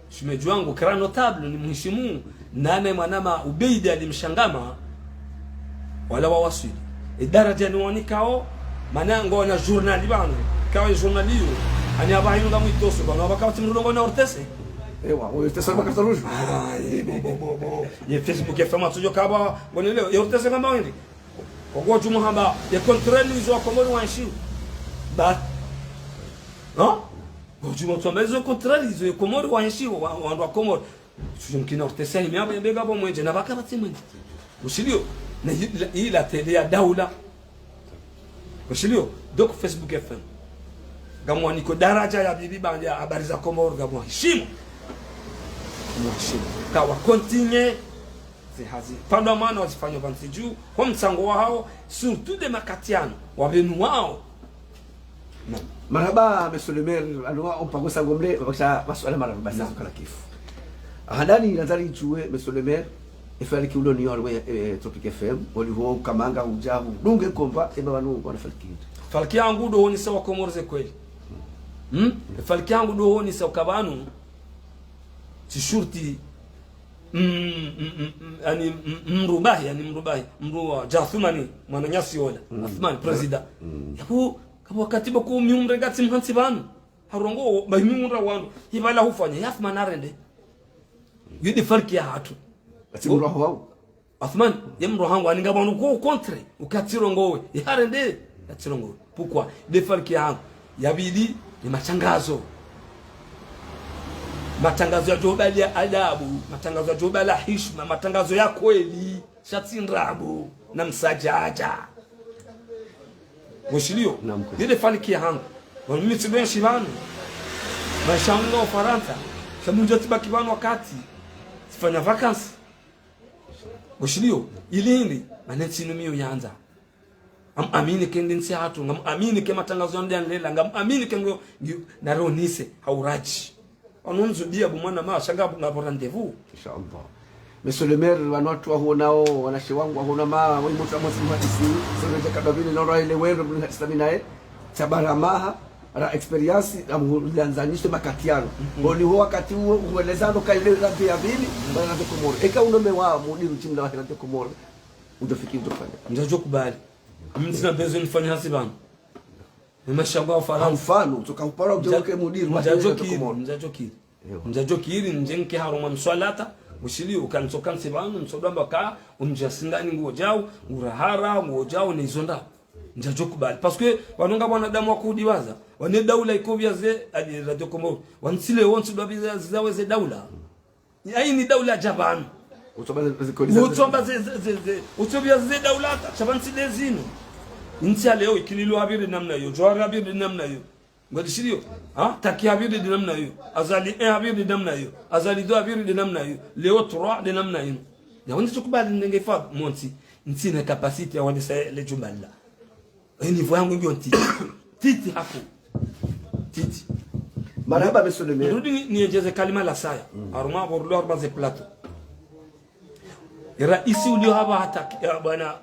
shemedji wangu, kira notable, ni mheshimu, nane mwanama Ubeid Ali Mshangama, wala wawaswili. E daraja ni wanikao, mana ngo na journal pvanu, kawe journal iyo, ani apvaha inu ngamwitoso, pvanu apvaha kawati mrulongo na O R T C. Ewa, O R T C makasa rouge. Ah, ye, bo, bo, bo, bo. Ye Facebook F M atsudjo kaba, ngonelewa, ye O R T C ngamba wende. Kwa djumwa hamba, ye contraire izo wa Komori wa nshiwo. Ba, non? Kwa djumwa tsamba izo contraire izo ye Komori wa nshiwo, wa, wandru wa Komori. Tsudjo mkina O R T C, imi apvo yambega bo mwendje, na baka batsi mwendje. Ushiliyo, na yi-, la, yi la télé ya daula. Ushiliyo, donc Facebook F M. Ngamwaniko daraja ya bibi bandi ya Habari za Komori, ngamwaheshimu. Mwaheshimu. Kawa continuer. Ze hazi. Pvandru amana wazifanya pvantsi dju, ho mtsango wahao, surtout de makati yanu, wapvenu wao. Non. Marahaba, monsieur le maire, anu wa ompango sango mle, bakisha masuala marahaba, basi zukala kifu. Handani, nandza ridjuwe, monsieur le maire, e faliki ulo ni yorwe, eh, Tropic F M, oliho kamanga udja hu, dunge komba, eba wanu, wana faliki. Faliki yangu ndo honisa wa Komori ze kweli. Hmm? E faliki yangu ndo honisa ukabanu, tsi shurti, mm, mm, mm, mm, yani, mm, mrubahi, yani mrubahi, mru wa Jathumani, mwananyasi wola, Athumani, président. Yaku, kabo wakati baku miumre ngatsi mhantsi pvanu. Harongoa, ba miumra wanu, hibala hufanya, ya Athumani arende. Yudi faliki ya hatru. Atsi mru waho wau. Athumani, ye mru wahangu, ani ngapvanu ko contre, uka tsirongowe, ye harende, ya tsirongowe. Pourquoi? De faliki yahangu, ya pvili, ni matangazo. Matangazo ya djobali ya adabu, matangazo ya djobali ya hishima, matangazo ya kweli, sha tsi ndrabo, na msadjadja. Ushiliyo? Naam, kweli. Yede faliki yahangu. Wanu mimi tsi benshi pvanu. Maesha yangu nga Ufarantsa. Sha mundja tsibaki pvanu wakati. Tsifanya vacances. Ushiliyo, ili hindri, mana ntsi inu mi uyandza. Ngam amini ke nde ntsi hatru, ngam amini ke matangazo yanu nde yanlela, ngam amini ke ngo, ngi, naronise, ha uradji. Wanu nzudia bo mwana ma, sha nga, ngapvo rendez-vous. Inshallah. Monsieur le maire, wanu watru wahuonao, wanashe wangu wahuona ma, wani mutru amosi mhadisi, sio nje kadabili, na uraile wendo, mhadisi na mi naye, tsabara maha, ra expérience, amulianzanishe makati yanu. Oliho wakati uwo, uwelezano ka ile radio ya pvili, bana radio Komori. Eka uno mewa, mudiru jimla wa radio Komori. Udjo fikiri udjo fanya. Ndjadjo kubali. Mimi ntsina besoin nifanye hazi pvanu. Ni maesha yangu ya Ufarantsa. Mfano, tsoka upara udjo ke mudiru wa radio Komori. Ndjadjo kiri. Ndjadjo kiri, ndje nke harumwa mswalata, ushiliyo, uka ntsoka ntsi pvanu, ntsodwamba ka, umdja singani nguo djau, urahara, nguo djau, ne izo nda. Ndjadjo kubali. Parce que, wanu nga wanadamu wa kudiwaza, wane daula iko pvia ze, adi radio Komori, wantsile wontsi dwa pvia zawe ze daula. Ayi ni daula dja pvanu. Utsomba ze, ze, ze, ze, ze, utsomba ze, ze, ze, utsopvia ze daula, ta, sha pvantsi de zinu. Ntsi ya leo, ikililwa ha pviri namna yo, Djwari ha pviri namna yo. Ngodishiliyo? Ha? Taki ha pviri de namna yo. Azali un ha pviri de namna yo. Azali deux ha pviri de namna yo. Leo trois de namna yo. Ya wende tsukubali nenge fa montsi. Ntsina capacité ya wende sa le djumba la. E niveau yangu ngiyo ntiti. Ntiti hako. Ntiti. Marahaba, monsieur le maire. Nirudi ni-, niendjeze kalima la saya. Harumwa pvo rilo harumwa ze plateau. Raisi ulio hapva hata, ya bwana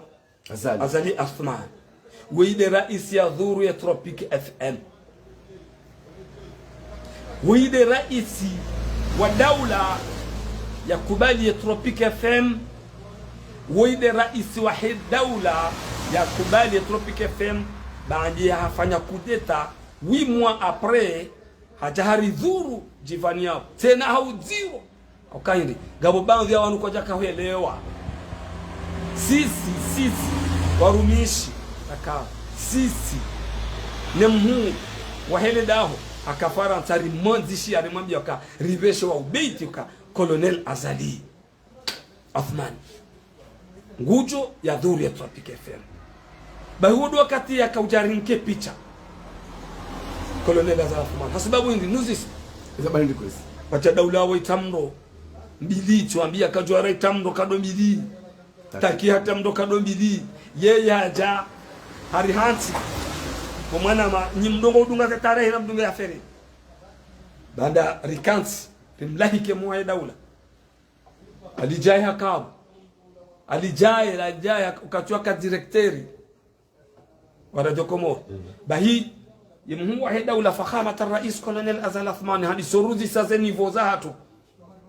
Azali. Azali Assoumani. Woyi nde raisi ya dhuru ye Tropic F M. Woyi nde raisi wa daula ya kubali ye Tropic F M. Woyi nde raisi wahe daula ya kubali ye Tropic F M. Baanda ya hafanya kudeta, huit mois après, hadja haridhuru djivani yapvo. Tsena haudziro. Hauka hindri, ngapvo baadhwi ya wanu kwadjaka huelewa. Sisi, sisi, warumishi, haka, sisi, ne mhuu wahe le daho, haka Farantsa rimwandzishi, harimwambia haka, ripveshe wa ubeiti haka, Colonel Azali Assoumani. Ngudjo ya dhuru ye Tropic F M. Bahi wo ndo wakati yaka udja rinike picha. Colonel Azali Assoumani. Hasibabu hindri, nuzisi. Hasibabu hindri kwezi. Pvatsa daula wo itamdo mbili, tsi wambia kadjwara itamdo kado mbili. Taki hata mdo kado mbili. Yeye hadja, hari hantsi. Kwa mwana ma, nyi mdunga udunga ze tarehi na mdunga ya feri. Baanda rikantsi, rimlahike mwa ye daula. Alidjaye haka pvo. Alidjaye, alidjaye, haka, wakati waka directeur wa Radio Comores. Bahi, ye mhuu wahe daula Fakhamat Rais Colonel Azali Assoumani, hadi soruzi sa ze niveau zahatru.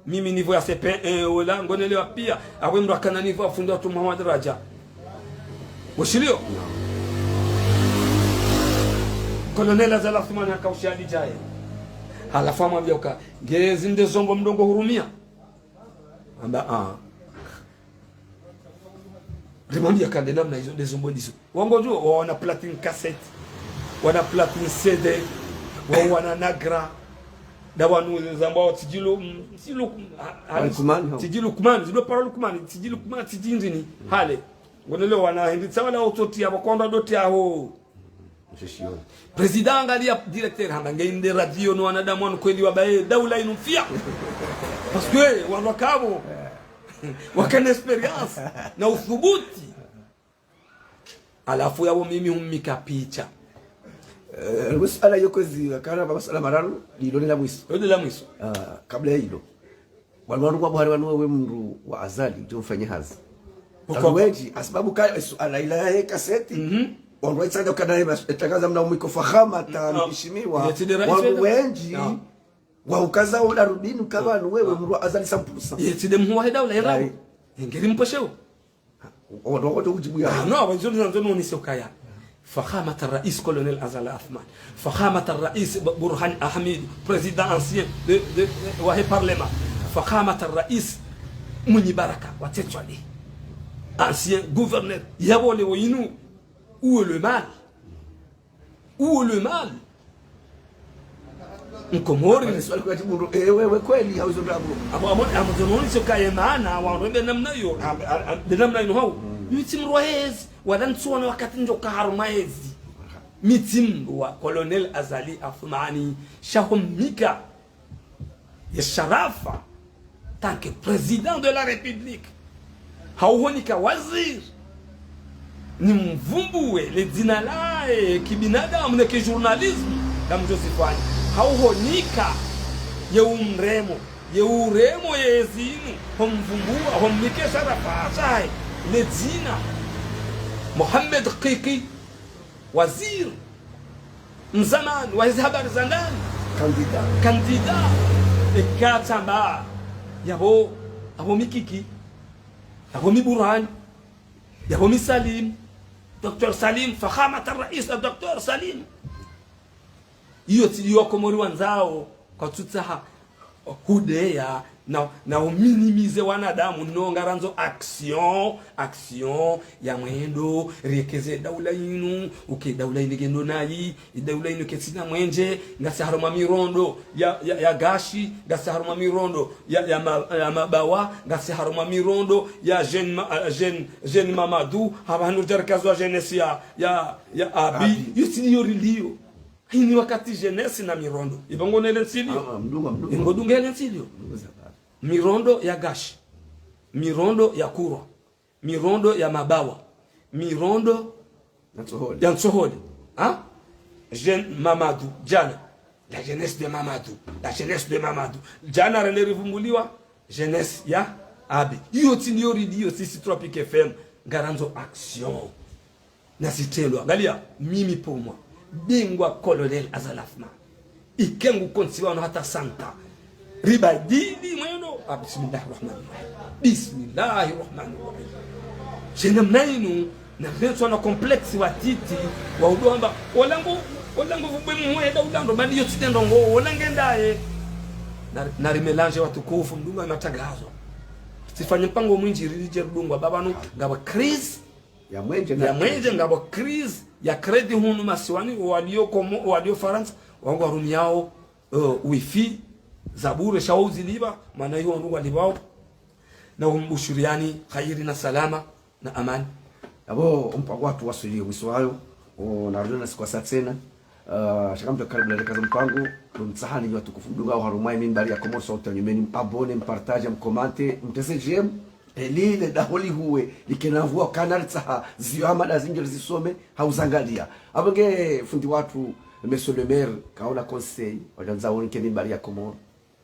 Mimi niveau ya C P un, wala, ngonelewa pia, awe mdru hakana niveau ya fundi watru Mohamed Radja. Woshilio? Colonel Azali Assoumani haka ushi alidjaye. Halafu hamwambia haka, ngezi nde zombo mdunga hurumia. Hamba, ah. Rimwambia haka nde namna izo, nde zombo ndizo. Wangodjuwa, wa wana platine cassette, wana platine C D, wa wana Nagra. Nda wanu zambwa wa tsidji Lu-, mm, tsidji Lu-, ha-, ha-, Lukman, ha. Tsidji Lukman, zido paro Lukman, tsidji Lukman, tsidji ndrini. Hale. Ngonelewa wana hindri tsa wala ototi ya wakonda doti ya ho. Président angalia directeur hamba nge inde radio no wanadamu wanu kweli wabaye daula inu mfia. Parce que wanu haka pvo wakana expérience na uthubuti. Halafu yapvo mimi humnika picha. Eh, masuala yo kwezi, kana ba masuala mararu, lilo ni la mwiso. Lilo ni la mwiso. Ah, kabla ya hilo. Wanu wanu kwa buhari wanu wewe mdru wa Azali, udjo mfanye hazi. Wanu wendji, hasibabu ka, suala ila ye kaseti. Wanu waitsanga ukana ye mas-, etangaza mna umwiko Fakhamat, mheshimiwa. Wanu wendji, waukaza ula rubini uka pvanu wewe mdru wa Azali cent pour cent. Ye tsi nde mhuu wahe daula, ye rawo. Ngeri mpvesheo. Wandru wako udjibu ya. Ah, non, wandru wako udjibu ya. Fakhamat Rais Colonel Azali Assoumani. Fakhamat Rais B-, Burhan Ahmed, président ancien de, de, de, wahe parlement. Fakhamat Rais Mwinyi Baraka, wa Tetwali. Ancien gouverneur. Yapvo leo inu, où est le mal ? Où est le mal ? Mkomori. Wale swali kwa jibu ndo, eh, wewe kweli, hauzo ndrabo. Amo, amo, amo, zono ni soka ye maana, wa ndrabe namna yo, am, am, am, de namna inu hau. Mi tsi mdru wa ezi, wala ntsuona wakati ndjo ka harumwa ezi. Mi tsi mdru wa Colonel Azali Assoumani, sha humnika ye sharafa, tant que président de la République. Hauhonika waziri, nimvumbue le dzina laye kibinadamu neke journalisme, ngamdjo zifanya. Hauhonika ye umremo, ye uremo ye ezi inu, homvumbua, homnike sharafa shahe, le dzina Mohamed Kiki. Waziri mzamani wa hezi habari za ndani. Candidat. Candidat. Eka tsamba yapvo, yapvo mi Kiki, yapvo mi Burhani, yapvo mi Salim, Docteur Salim, Fakhamat Rais na Docteur Salim. Iyo tsi iyo Wakomori wandzao, kwatsutsaha hudeya na, na uminimize wanadamu, no ngarandzo action, action ya mwendo, riekeze daula inu, uke daula inu kendo nayi, daula inu ketsina mwenje, ngasi harumwa mirondo ya, ya, ya Gashi, ngasi harumwa mirondo ya, ya, ma, ya Mabawa, ngasi harumwa mirondo ya Jeune Ma, eh, Jeune, Jeune Mamadou, hapvanu djarikazwa jeunesse ya, ya, ya Abi. Abi. Iyo tsi iyo rilio. Hini wakati jeunesse na mirondo. Ipvo ngonele ntsilio. Ah, ah, mdunga, mdunga. Ingodungele ntsilio. Mdunga za baba. Mirondo ya Gashi. Mirondo ya Kurwa. Mirondo ya Mabawa. Mirondo ya Ntsohole. Ya Ntsohole. Ha? Jeune Mamadou, djana. La jeunesse de Mamadou, la jeunesse de Mamadou. Djana rende rivumbuliwa, jeunesse ya Abe. Iyo tsi ndiyo ridiyo sisi Tropic F M, ngarandzo action. Na zitelwa, angalia, mimi pour moi, bingwa Colonel Azali Assoumani. Ike ngu konsi wano hata santa. Ribadili mwendo. Ah, bismillahirrahmanirrahim. Bismillahirrahmanirrahim. Sha namna inu, na rentsi wana complexe watiti, wa udo amba, olangu, olangu vubwe mwenda ulando, mani yo tsi ndrongoo, olange ndaye. Na, na rimélange watukufu, mdunga matangazo. Tsifanye mpango mwindji ridje ridungwa, baba nu, ngapvo crise, ya mwenje ya na mwenje, ngapvo crise ya crédit hunu masiwani, walio Komo-, walio Farantsa, wangu warumiao, eh, wifi, za bure, sha wo uziliva, mana iyo wangu walivao. Na umbushuriani, kheri na salama, na amani. Apvo, mpango watru waswili mwiso wayo, o, na rudi na siku asa tsena. Ah, sha kamdru karibu na reka za mpango, rumtsahani nyi watukufu mdungao harumwa ye mimbari ya Comores Sauti ya Nyumeni, m'abonner, m'partager, m'commenté, m'tese j'aime, pveli le daho lihuwe, like na mvua kana ritsaha, ziyo hamada zinji rizisome, ha uzangalia. Apvo nge fundi watru, monsieur le maire, kaona conseil, wadjandza wonike mimbari ya Comores,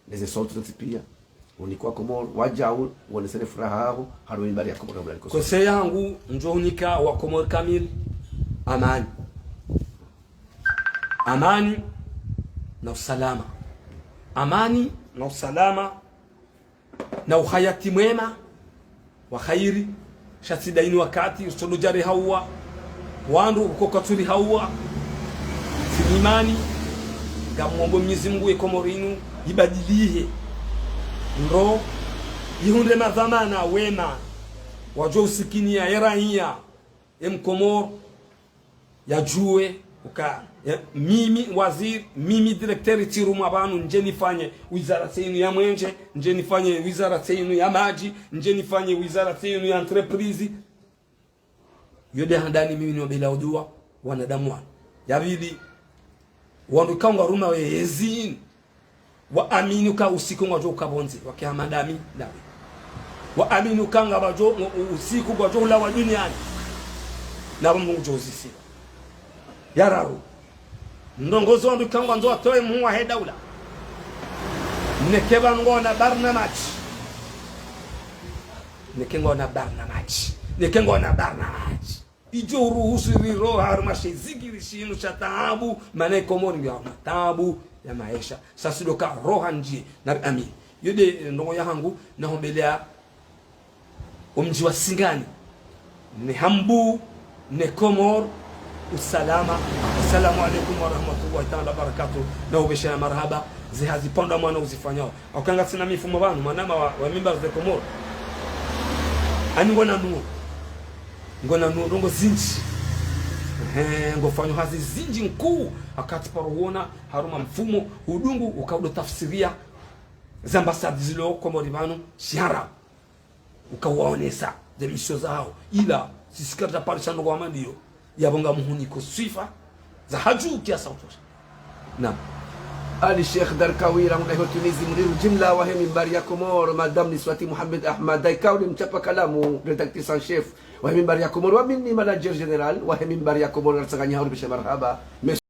neze sauti zontsi pia, unikwa Comores, wadjau, wonesene furaha yaho, harumwa mimbari ya Comores, ya Bulali Koso. Conseil yangu, ndjo unika wa Comores kamili, amani. Amani na usalama. Amani na usalama na uhayati mwema wa kheri. Sha tsi daini wakati, usodo djari hauwa. Wandru uko katsuri hauwa. Tsi imani. Ngamombo Mwenyezi Mungu ye Komori inu ibadilihe. Ndo ihundre madhwamana wema. Wadjo usikiniya, ye raiya, ye Mkomori. Yadjuwe uka, ya, mimi waziri, mimi directeur tsirumwa pvanu, ndje nifanye wizara tsenu ya mwenje, ndje nifanye wizara tsenu ya madji, ndje nifanye wizara tsenu ya entreprise. Yo nde handani mimi niwaombeao dua wanadamu wanu. Ya pvili, wandru ikao ngwarumao ye yezini. Waamini uka usiku ngwadjo uka pvondze, wake Hamada Ami, nawe. Waamini uka ngwadjo, u-, usiku ngwadjo ulawa duniani. Na Mungu ngudjo uzisiwa. Ya raru. Ndrongo zo wandru ikao ngwandzo watowe mhuu wahe daula. Neke pvanu ngwaona barnamaj. Neke ngwaona barnamaj. Neke ngwaona barnamaj. Idjo uruhusu riro harumwa she zingiri shinu sha taabu, mana ye Komori ngiyo harumwa taabu ya maesha. Sha si ndo ka roha ndji, na amini. Yo nde, eh, ndrongo yahangu, na hombelea omdji wa Singani. Ne Hambu, ne Komori, usalama. Assalamu alaikum wa rahmatullahi ta'ala wa barakatuh. Na ubesha ya marahaba, ze hazi pvondza mwana uzifanyao. Hauka ngasina mifumo pvanu, mwanama wa, wa Mimbar ze Komori. Ani ngona nuo. Ngona nuo, ndrongo zindji. Ehe, ngofanyo hazi zindji nkuu, wakati paro wona, harumwa mfumo, udungu, ukao udo tafsiria, za ambassade zilo Komori pvanu, shihara. Ukao waonesa, ze misio zahao. Ila, sisi kartsa parisha ndrongo hama ndiyo. Yapvo ngamhuniko swifa za hadju kiasi sha utosha. Naam. Ali Sheikh Darkawi, rangu daho Tunisie, mdiru jimla wahe Mimbari ya Komori, Madame Niswati Mohamed Ahmad, ikao nde mchapa kalamu, rédactrice en chef wahe Mimbari ya Komori, wa mimi manager général wahe Mimbari ya Komori, ngaritsanganya hau ribisha marahaba.